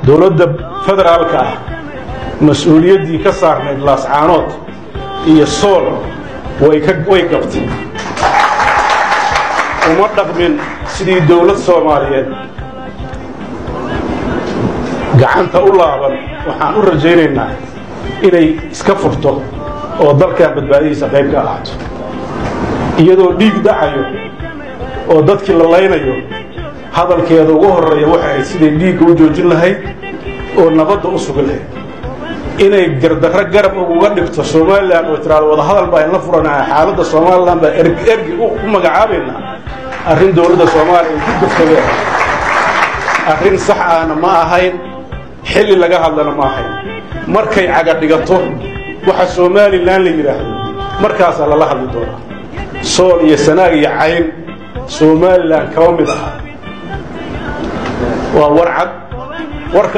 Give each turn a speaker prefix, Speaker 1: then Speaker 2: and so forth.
Speaker 1: Dowladda federaalka ah mas-uuliyaddii ka saarnayd Laascaanood iyo Sool way gabtay, uma dhaqmin sidii dowlad Soomaaliyeed. Gacanta u laaban waxaan u rajaynaynaa inay iska furto oo dalkan badbaadadiisa qayb ka ahaato. Iyadoo dhiig dhacayo oo dadkii la laynayo, hadalkeeda ugu horreeya waxay ahayd siday dhiigga u joojin lahayd oo nabadda u sugi lahayd. Inay gardarro garab uga dhigto Somalilan oo tiraado wadahadal baa inla furanaa, xaaladda Somalilan baa ergi u magacaabaynaa, arrin dowladda Soomaaliya ay ku gaftay bay ahayd. Arrin sax ahna ma ahayn, xilli laga hadlana ma ahayn. Markay caga dhigato waxa Somalilan la yidhaahdo, markaasaa lala hadli doonaa. Sool iyo Sanaag iyo Cayn Somalilan kaba mid aha, waa war cad warka.